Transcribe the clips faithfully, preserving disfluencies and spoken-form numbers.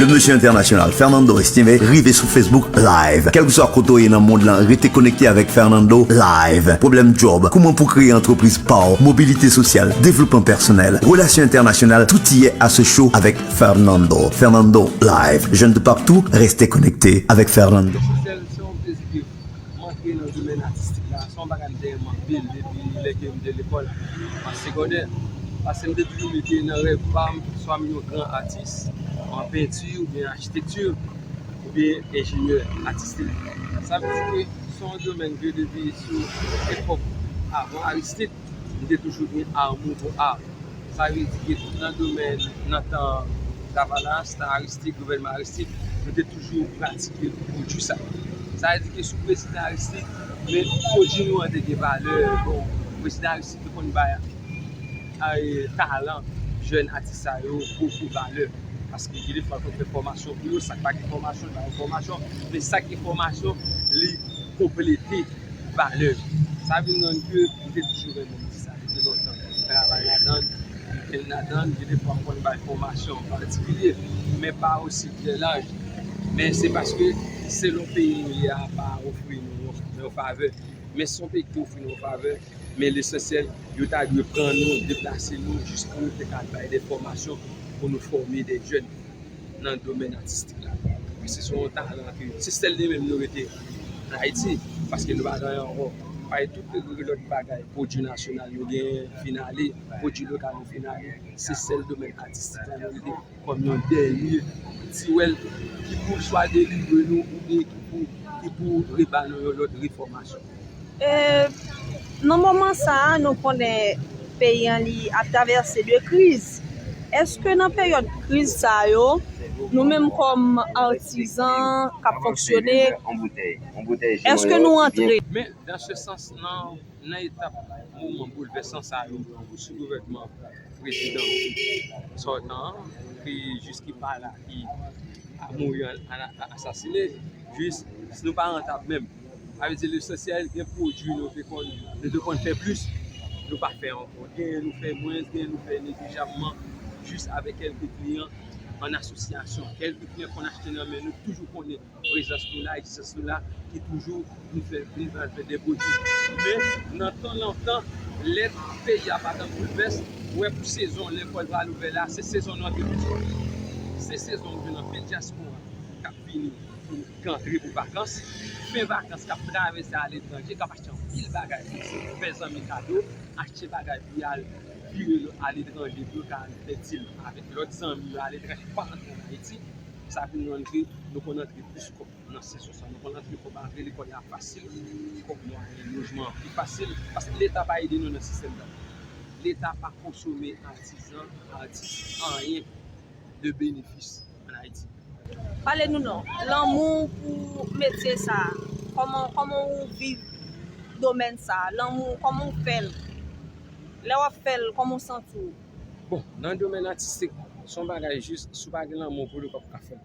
Mesye entènasyonal Fernando Estime rive sou Facebook Live. Kèlkeswa kote w ye nan mond lan, rete konekte avèk Fernando Live. Pwoblèm djòb, kouman pou kreye antrepriz pa w, mobilite sosyal, devlopman pèsonèl, relasyon entènasyonal, tout y est à ce show avec Fernando. Fernando Live. Jeunes de partout, restez connectés avec Fernando. Sosyal, se yon plezi ke m antre nan domèn atistik la. Se yon bagay m te renmen anpil depi lè ke m te lekòl an segondè. Paske m te toujou mete nan rèv pa m swa m yon gran atis, an penti oubyen achitekti, oubyen enjenyè atistik. Sa vle di ke se yon domèn ke depi sou epòk avan Aristid, m te toujou gen amou pou a. Sa vle di ke nan domèn, nan tan Lavalas, tan Aristid, gouvènman Aristid, nou te toujou pratike pwodui sa. Sa vle di ke sou prezidan Aristid, men pwodui nou an te gen valè. Bon, prezidan Aristid te konn bay, eh, talan jèn atis sa yo bokou valè. Paske gen de fwa, fòk fè fòmasyon pou yo, sa k pa gen fòmasyon, li ba yo fòmasyon, men sa k gen fòmasyon, li konplete valè. Sa vin rann ke m te toujou renmen di sa depi lontan. M travay ladan l, m plenn ladan l, gen de fwa m konn bay fòmasyon an patikilye, men pa osi trè laj. Men se paske selon peyi nou ye a pa ofri nou yon, yon favè. Men se yon peyi ki ofri nou yon favè, men lesansyèl, yo ta dwe pran nou, deplase nou, jis pou nou te ka bay de fòmasyon, pou nou fòme de jèn nan domèn atistik la. Paske se yon talan ke se sèl li menm nou rete an Ayiti, paske nou pa gen ankò. Paske tout lòt bagay, pwodui nasyonal, yo gen fin ale, pwodui lokal yo fin ale. Se sèl domèn atistik la nou rete kòm yon dènye ti wèl ki pou swa delivre nou oubyen ki pou, ki pou reba nou yon lòt refòmasyon. E, nan moman sa a, nou konnen peyi an li ap travèse de kriz. Èske nan peryòd kriz sa yo, nou menm kòm atizan k ap fonksyone, èske nou antre? Men, dans ce sens, nan, nan etap moman boulvèsan sa yo, sou gouvènman prezidan sòtan an, ki jis ki pa la, ki a mouri an, an, an asasine, jis nou pa rantab menm. Sa vle di lesansyèl, gen pwodui nou te konn, nou te konn fè plis, nou pa fè ankò. Genyen nou fè mwens, genyen nou fè neglijabman, jis avèk kèlke kliyan an asosyasyon. Kèlke kliyan konn achte nan men nou, toujou konnen prezans nou la, egzistans nou la, ki toujou vin fè, vin fè, fè de pwodui. Men, nan tan lontan, lè peyi a pa t an boulvès, ou wè pou sezon, lè lekòl pral ouvè la, se sezon nou antre plis. Se sezon nou jwenn anpil dyaspora k ap vini pou, k antre pou vakans. Fen vakans k ap travèse aletranje, k ap achte anpil bagay pou fè zanmi kado, achte bagay pou y al vire aletranje, pou yo ka al fè dil avèk lòt zanmi yo aletranje, pa rantre an Ayiti. Sa vin rann ke nou konn antre plis kòb nan sezon sa. Nou konn antre kòb avre, lekòl la fasil, kòb mwayen, lojman an pi fasil, paske Leta pa ede nou nan sistèm sa. Leta pa konsome atizan, atis, anyen de benefis an Ayiti. Pale nou non, lanmou pou metye sa a. Kòman, kòman ou viv domèn sa a? Lanmou, kòman ou fè l? Lè w ap fè l, kòman w santi w? Bon, nan domèn atistik, se yon bagay jis, si w pa gen lanmou pou li, w p ap ka fè l.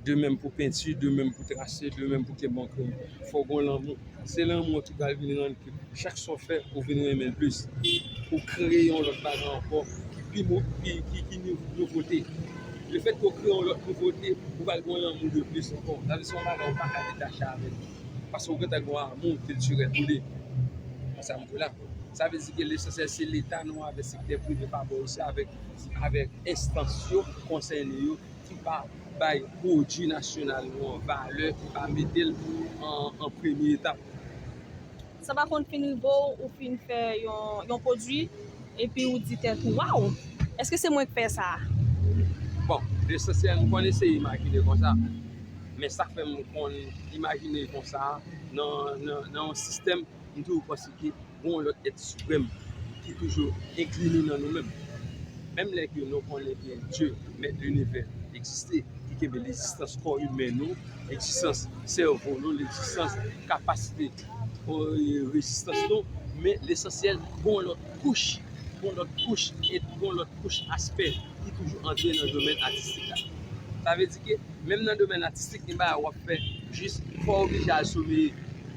De menm pou penti, de menm pou trase, de menm pou kenbe yon kreyon. Fò w gen lanmou. Se lanmou an ki pral vin rann ke chak sa w fè, ou vin renmen l plis. Ou kreye yon lòt bagay ankò ki pi mo-, ki, ki, ki nou-, nouvote. Lefètke w kreye yon lòt nouvote, ou pral gen yon lanmou de plis ankò. Sa vle di se yon bagay ou pa ka detache avè l. Paske w gentan gen yon amou kiltirèl pou li. Konsa m di w la. Sa vle di ke lesansyèl se Leta nou avèk sektè prive pa bò isi avèk, avèk enstans yo konsène yo ki pa bay pwodui nasyonal nou an valè, ki pa mete l an, an premye etap. Sa pa konn fin rive w, ou fin fè yon, yon pwodui, epi ou di tèt ou, "Waw! Èske se mwen k fè sa a?" Bon, lesansyèl, m konn eseye imajine konsa. Men sa k fè m konn imajine konsa, nan, nan, nan yon sistèm, m toujou panse ke gen yon lòt èt siprèm ki toujou enkline nan nou menm. Menm lè ke nou konnen ke Dye, mèt linivè, egziste, ki kenbe legzistans kò imen nou, egzistans sèvo nou, legzistans kapasite, e, rezistans nou, men lesansyèl, gen yon lòt kouch, gen yon lòt kouch, e gen yon lòt kouch aspè ki toujou antre nan domèn atistik la. Sa vle di ke menm nan domèn atistik, gen bagay w ap fè, jis fò w oblije al someye,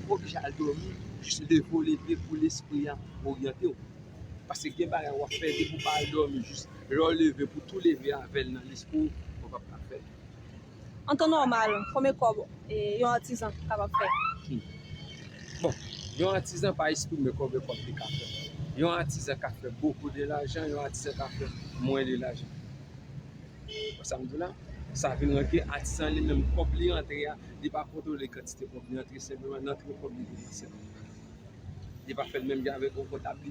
fò w oblije al dòmi, jis leve w leve pou lespri a oryante w. Paske gen bagay w ap fè, depi w pa al dòmi, jis lè w leve pou tou leve avè l nan lespri w, ou p ap ka fè l. An tan nòmal, konbyen kòb, e, yon atizan kapab fè? Bon, yon atizan pa estimé konbyen kòb li ka fè. Yon atizan ka fè bokou de lajan, yon atizan ka fè mwen de lajan. Sa m di w la, sa vin rann ke atizan li menm kòb li antre a, li pa kontwole kantite kòb li antre, senpleman nan antre kòb li depanse. Li pa fè l menm jan avèk yon kontab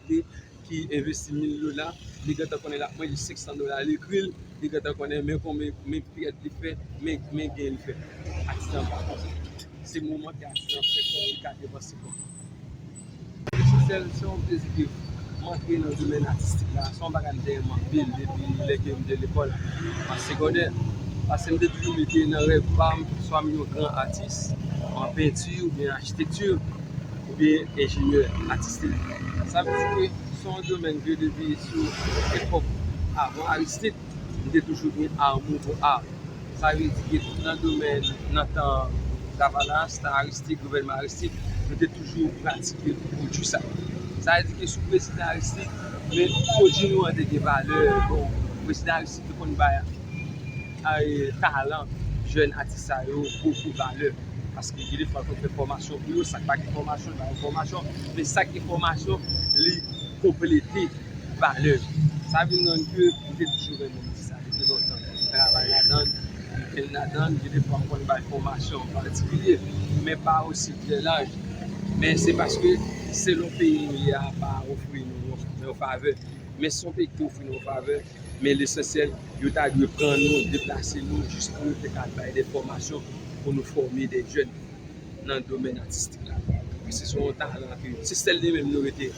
ki envesti mil dola, li gentan konnen l ap manje senk san dola, li ekri l, li gentan konnen men konbyen, men pyès li fè, men, men gen li fè. Atizan pa konsa. Se moman ke atizan fè kòb li ka depanse kòb. Lesansyèl, se yon plezi ke m antre nan domèn atistik la. Se yon bagay m te renmen anpil depi lè ke m te lekòl an segondè. Paske m te toujou mete nan rèv pa m swa m yon gran atis an penti oubyen achitekti oubyen enjenyè atistik. Sa vle di ke se yon domèn ke depi sou epòk avan Aristide, m te toujou gen amou pou a. Sa vle di ke nan domèn, nan tan Lavalas, tan Aristide, gouvènman Aristide, nou te toujou pratike pwodui sa. Sa vle di ke sou prezidan Aristide, men pwodui nou an te gen valè. Bon, prezidan Aristide te konn bay, ay, talan jèn atis sa yo bokou valè. Paske gen de fwa l konn fè fòmasyon pou yo, sa k pa gen fòmasyon, li ba yo fòmasyon, men sa k gen fòmasyon, li konplete valè. Sa vin rann ke m te toujou renmen sa depi lontan. M travay ladan l, m kenn ladan l, gen de fwa m konn bay fòmasyon an patikilye, men pa osi trè laj. Men se paske selon peyi nou ye a pa ofri nou yon, yon favè. Men se yon peyi ki ofri nou yon favè, men lesansyèl, yo ta dwe pran nou, deplase nou, jis pou nou te ka bay de fòmasyon, pou nou fòme de jèn nan domèn atistik la. Paske se yon talan ke se sèl li menm nou rete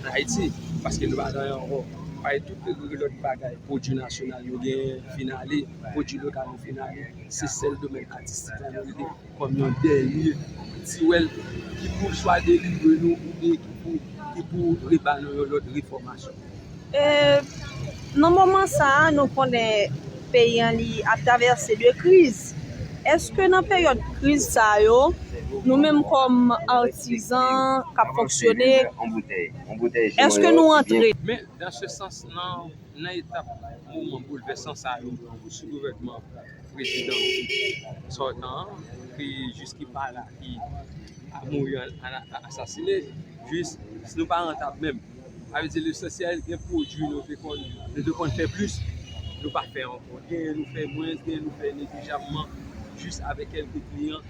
nan Ayiti, paske nou pa gen ankò. Paske tout lòt bagay, pwodui nasyonal nou genyen fin ale, pwodui lokal nou fin ale, se sèl domèn atistik la nou rete kòm yon dènye ti wèl ki pou swa delivre nou oubyen ki pou, ki pou reba nou yon lòt refòmasyon. E, nan moman sa a, nou konnen peyi an li ap travèse de kriz. Èske nan peryòd kriz sa yo, nou menm kòm atizan k ap fonksyone, èske nou antre? Men, dans ce sens, nan, nan etap moman boulvèsan sa yo, sou gouvènman prezidan sòtan an, ki jis ki pa la, ki ap mouri an, an, an, asasine, jis si nou pa rantab menm. Sa vle di lesansyèl, gen pwodui nou te konn, nou te konn fè plis, nou pa fè ankò. Genyen nou fè mwens, genyen nou fè neglijabman, jis avèk kèlke kliyan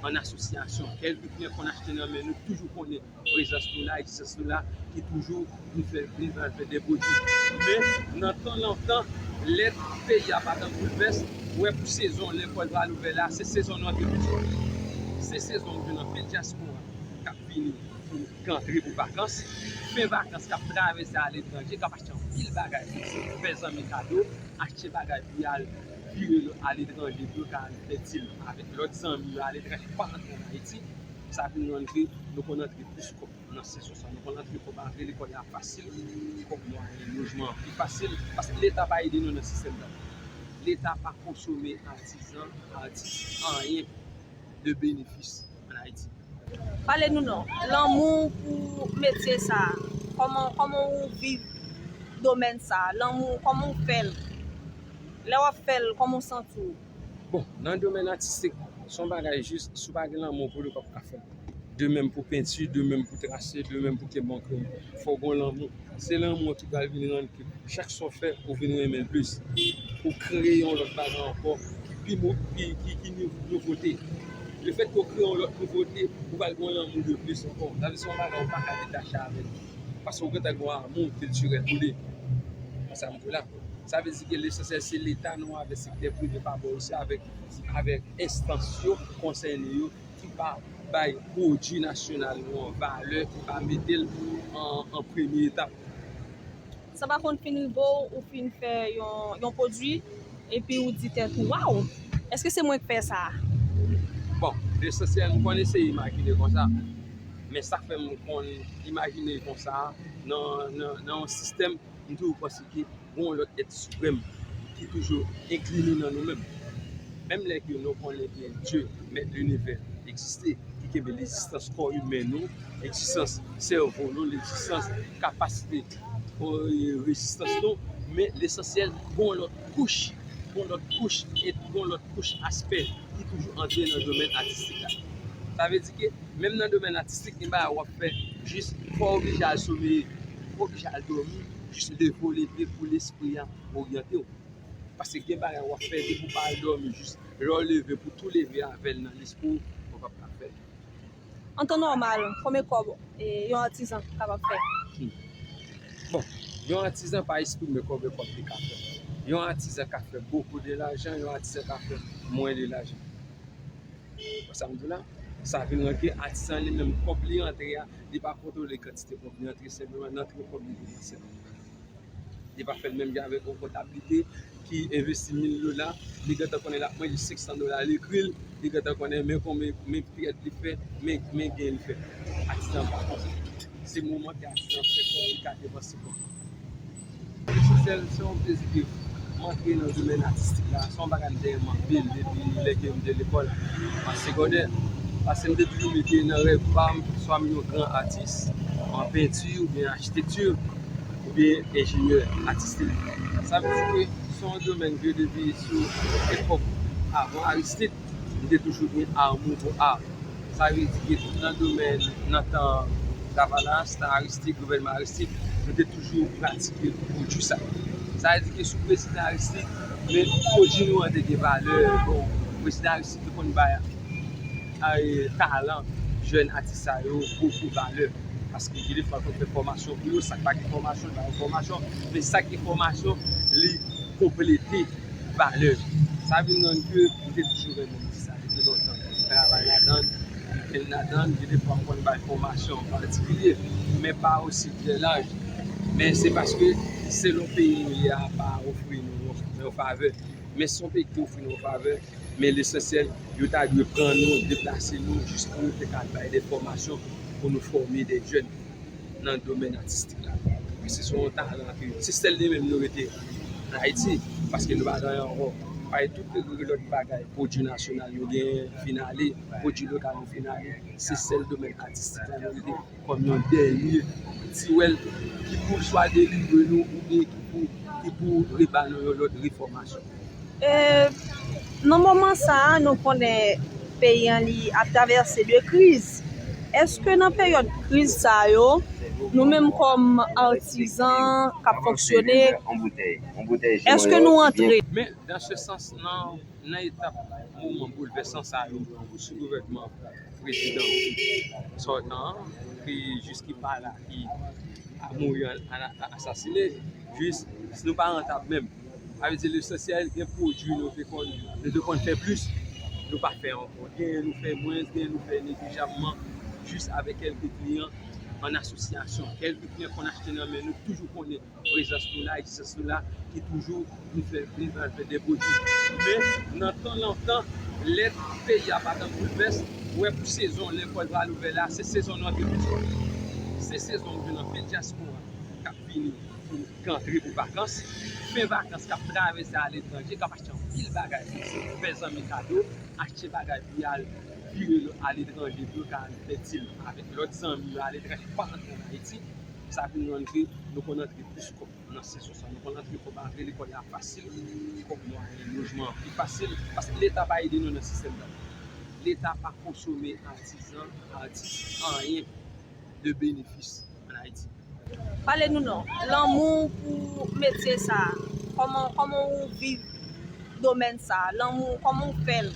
an asosyasyon. Kèlke kliyan konn achte nan men nou, toujou konnen prezans nou la, egzistans nou la, ki toujou vin fè, vin fè, fè de pwodui. Men, nan tan lontan, lè peyi a pa t an boulvès, ou wè pou sezon, lè pòt pral ouvè la, se sezon nou antre plis. Se sezon nou jwenn anpil dyaspora k ap vini pou, k antre pou vakans. Fen vakans k ap travèse aletranje, k ap achte anpil bagay, fè zanmi kado, achte bagay pou y al vire aletranje, pou yo ka al fè dil avèk lòt zanmi yo aletranje, pa antre ann Ayiti. Sa vin rann ke nou konn antre plis kòb nan sezon sa. Nou konn antre kòb, antre lekòl la fasil, kòb mwayen lojman an pi fasil, paske Leta pa ede nou nan sistèm sa. Leta pa konsome atizan, atis, anyen de benefis ann Ayiti. Pale nou non, lanmou pou metye sa a, kòman, kòman ou viv domèn sa a, lanmou, kòman ou fè l? Lè w ap fè l, kòman w santi w? Bon, nan domèn atistik, se yon bagay jis, si w pa gen lanmou pou li, w p ap ka fè l. De menm pou penti, de menm pou trase, de menm pou kenbe yon kreyon. Fò w gen lanmou. Se lanmou an ki pral vin rann ke chak sa w fè, ou vin renmen l plis. Ou kreye yon lòt bagay ankò ki pi mo-, ki, ki, ki nou-, nouvote. Lefètke w kreye yon lòt nouvote, ou pral gen yon lanmou de plis ankò. Sa vle di se yon bagay ou pa ka detache avè l. Paske w gentan gen yon amou kiltirèl pou li. Sa m di w la. Sa vle di ke lesansyèl se Leta nou avèk sektè prive pa bò isi avèk, avèk enstans yo konsène yo ki pa bay pwodui nasyonal nou an valè, ki pa mete l an, an premye etap. Sa pa konn fin rive w, ou fin fè yon, yon pwodui, epi ou di tèt ou, waw, èske se mwen k fè sa a? Bon, lesansyèl, m konn eseye imajine konsa. Men sa k fè m konn imajine konsa, nan, nan, nan yon sistèm, m toujou panse ke gen yon lòt èt siprèm ki toujou enkline nan nou menm. Menm lè ke nou konnen ke Dye, mèt linivè, egziste, ki kenbe legzistans kò imen nou, egzistans sèvo nou, legzistans kapasite, e, rezistans nou, men lesansyèl, gen yon lòt kouch gon lòt kouch, e gon lòt kouch aspè ki toujou antre nan domèn atistik la. Sa vle di ke menm nan domèn atistik, gen bagay w ap fè, jis fò w oblije al someye, fò w oblije al dòmi, jis leve w leve pou lespri a oryante w. Paske gen bagay w ap fè, depi w pa al dòmi, jis lè w leve pou tou leve avè l nan lespri w, ou p ap ka fè l. An tan nòmal, konbyen kòb yon atizan kapab fè? Bon, yon atizan pa esprime konbyen kòb li ka fè. Yon atizan ka fè bokou de lajan, yon atizan ka fè mwen de lajan. Sa m di la, sa vin rann ke atizan li menm kòb li antre a, li pa kontwole kantite kòb li antre, senpleman nan antre kòb li depanse. Li pa fè l menm jan avèk yon kontablite ki envesti mil dola, li gentan konnen l ap manje senk san dola, li ekri l, li gentan konnen men konbyen, men pyès li fè, men, men gen li fè. Atizan pa konsa. Se moman ke atizan fè kòb li ka depanse kòb. Lesansyèl, se yon plezi ke m antre nan domèn atistik la. Se yon bagay m te renmen anpil depi lè ke m te lekòl an segondè. Paske m te toujou mete nan rèv pa m swa m yon gran atis an penti oubyen achitekti oubyen enjenyè atistik. Sa vle di ke se yon domèn ke depi sou epòk avan Aristid, m te toujou gen amou pou a. Sa vle di ke nan domèn, nan tan Lavalas, tan Aristid, gouvènman Aristid, nou te toujou pratike pwodui sa. Sa vle di ke sou prezidan Aristid, men pwodui nou an te gen valè. Bon, prezidan Aristid te konn bay, e, talan jèn atis sa yo bokou valè. Paske gen de fwa, lè w fè fòmasyon pou yo, sa k pa gen fòmasyon, li ba yo fòmasyon, men sa k gen fòmasyon, li konplete valè. Sa vin rann ke m te toujou renmen sa depi lontan. M travay ladan l, m kenn ladan l, gen de fwa m konn bay fòmasyon an patikilye, men pa osi trè laj. Men se paske selon peyi nou ye a pa ofri nou yon, yon favè. Men se yon peyi ki ofri nou yon favè, men lesansyèl, yo ta dwe pran nou, deplase nou, jis pou nou te ka bay de fòmasyon, pou nou fòme de jèn nan domèn atistik la. Paske se yon talan ke se sèl li menm nou rete an Ayiti, paske nou pa gen ankò. Paske tout lòt bagay, pwodui nasyonal nou genyen fin ale, pwodui lokal nou fin ale. Se sèl domèn atistik la nou rete kòm yon dènye ti wèl ki pou swa delivre nou oubyen ki pou, ki pou reba nou yon lòt refòmasyon. E, nan moman sa a, nou konnen peyi an li ap travèse de kriz. Èske nan peryòd kriz sa yo, nou menm kòm atizan k ap fonksyone, èske nou antre? Men, dans ce sens, nan, nan etap moman boulvèsan sa yo sou gouvènman prezidan sòtan an, ki jis ki pa la, ki a mouri, a, a, asasine, jis si nou pa rantab menm. Sa vle di lesansyèl, gen pwodui nou te konn, nou te konn fè plis, nou pa fè ankò. Genyen nou fè mwens, genyen nou fè neglijabman, jis avèk kèlke kliyan an asosyasyon. Kèlke kliyan konn achte nan men nou, toujou konnen prezans nou la, egzistans nou la, ki toujou vin fè, vin fè de pwodui. Men, nan tan lontan, lè peyi a pa t an boulvès, ou wè pou sezon, lè lekòl pral ouvè la, se sezon nou antre plis. Se sezon nou jwenn anpil dyaspora k ap vini pou, k antre pou vakans. Fen vakans k ap travèse aletranje, k ap achte anpil bagay pou fè zanmi kado, achte bagay pou y al vire aletranje, pou yo ka al fè dil avèk lòt zanmi yo aletranje, pa rantre an Ayiti. Sa vin rann ke nou konn antre plis kòb nan sezon sa. Nou konn antre kòb, antre lekòl la fasil, kòb mwayen lojman an pi fasil, paske Leta pa ede nou nan sistèm sa. Leta pa konsome atizan, atis, anyen de benefis an Ayiti. Pale nou non, lanmou pou metye sa a. Kòman, kòman ou viv domèn sa a? Lanmou, kòman ou fè l?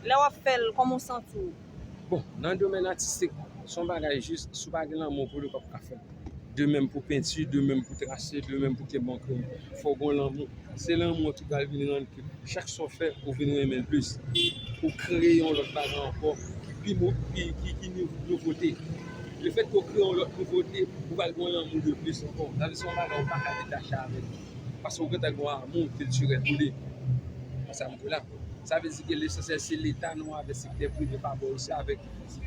Lè w ap fè l, kòman w santi w? Bon, nan domèn atistik, se yon bagay jis, si w pa gen lanmou pou li, w p ap ka fè l. De menm pou penti, de menm pou trase, de menm pou kenbe yon kreyon. Fò w gen lanmou. Se lanmou an ki pral vin rann ke chak sa w fè, ou vin renmen l plis. Ou kreye yon lòt bagay ankò ki pi mo-, ki, ki, ki nou-, nouvote. Lefètke w kreye yon lòt nouvote, ou pral gen yon lanmou de plis ankò. Sa vle di se yon bagay ou pa ka detache avè l. Paske w gentan gen yon amou kiltirèl pou li. Sa m di w la. Sa vle di ke lesansyèl se Leta nou avèk sektè prive pa bò isi avèk,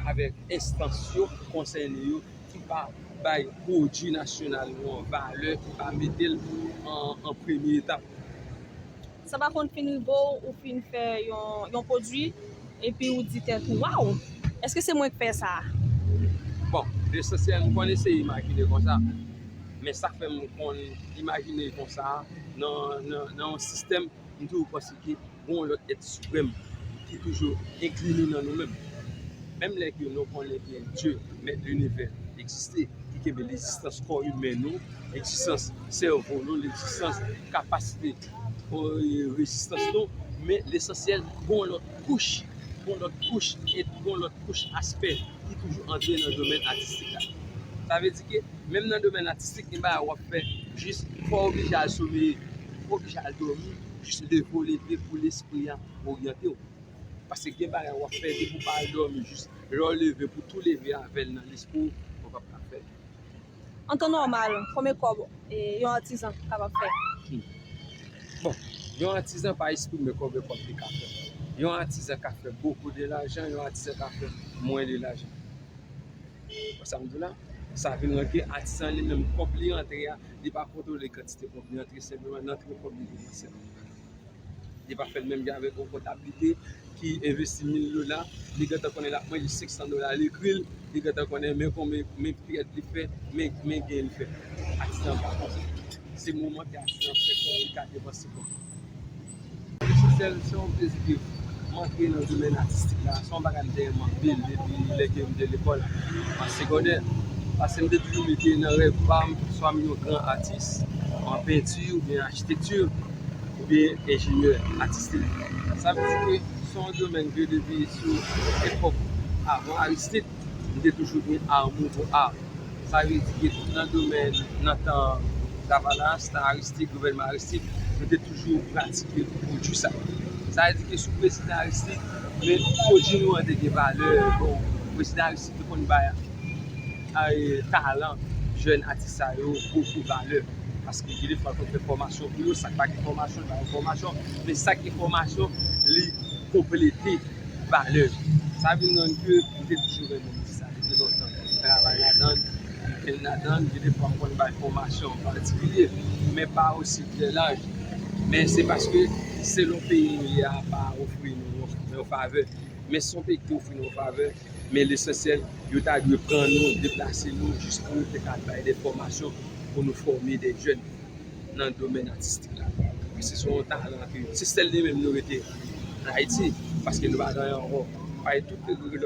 avèk enstans yo ki konsène yo ki pa bay pwodui nasyonal nou an valè, ki pa mete l an, an premye etap. Sa pa konn fin rive w, ou fin fè yon, yon pwodui, epi ou di tèt ou, waw, èske se mwen k fè sa? Bon, lesansyèl, m konn eseye imajine konsa, men sa k fè m konn imajine konsa, nan, nan, nan yon sistèm M toujou panse ke gen yon lòt èt siprèm ki toujou enkli nou nan nou menm. Menm lè ke nou konnen ke Dye, Mèt linivè, egziste, ki kenbe legzistans kò imen nou, legzistans sèvo nou, legzistans kapasite, e, rezistans nou, men lesansyèl, gen yon lòt kouch, gen yon lòt kouch, e gen yon lòt kouch aspè ki toujou antre nan domèn atistik la. Sa vle di ke menm nan domèn atistik, gen bagay w ap fè, jis fò w oblije al someye, fò w oblije al dòmi, jis leve w leve pou lespri a oryante w. Paske gen bagay w ap fè, depi w pa al dòmi, jis lè w leve pou tou leve avè l nan lespri w, ou p ap ka fè l. An tan nòmal, konbyen kòb, e, yon atizan kapab fè? Bon, yon atizan pa esprime konbyen kòb li ka fè. Yon atizan ka fè bokou de lajan, yon atizan ka fè mwen de lajan. Wè sa m di w la? Sa vin rann ke atizan li menm, kòb li antre a, li pa kontwole kantite kòb li antre, senpleman l antre, kòb li depanse. Li pa fè l menm jan avèk yon kontablite ki envesti mil dola, li gentan konnen l ap manje senk san dola, li ekri l, li gentan konnen men konbyen, men pèt li fè, men, men gen li fè. Atizan pa konsa. Se moman ke atizan fè kòb, li ka depanse kòb. Esansyèl, se yon plezi ke m antre nan domèn atistik la. Se yon bagay m te renmen anpil depi lè ke m te lekòl an segondè. Paske m te toujou mete nan rèv pa m, swa m yon gran atis an penti oubyen achitekti oubyen enjenyè atistik. Sa vle di ke se yon domèn ke depi sou epòk avan Aristid, m te toujou gen amou pou a. Sa vle di ke nan domèn, nan tan Lavalas, tan Aristid, gouvènman Aristid, nou te toujou pratike pwodui sa. Sa vle di ke sou prezidan Aristid, men pwodui nou an te gen valè. Bon, prezidan Aristid te konn bay, e, talan jèn atis sa yo bokou valè. Paske gen de fwa l konn fè fòmasyon pou yo, sa k pa gen fòmasyon, l ba yo fòmasyon, men sa k gen fòmasyon, li konplete valè. Sa vin rann ke m te toujou renmen sa depi lontan. M travay ladan l, m kenn ladan l, gen de fwa m konn bay fòmasyon an patikilye, men pa osi trè laj. Men se paske selon peyi nou ye a pa ofri nou yon, yon favè. Men si yon peyi ki ofri nou yon favè, men lesansyèl, yo ta dwe pran nou, deplase nou, jis pou nou te ka bay de fòmasyon, pou nou fòme de jèn nan domèn atistik la. Paske se yon talan ke se sèl li menm nou rete an Ayiti, paske nou pa gen ankò. Paske tout lòt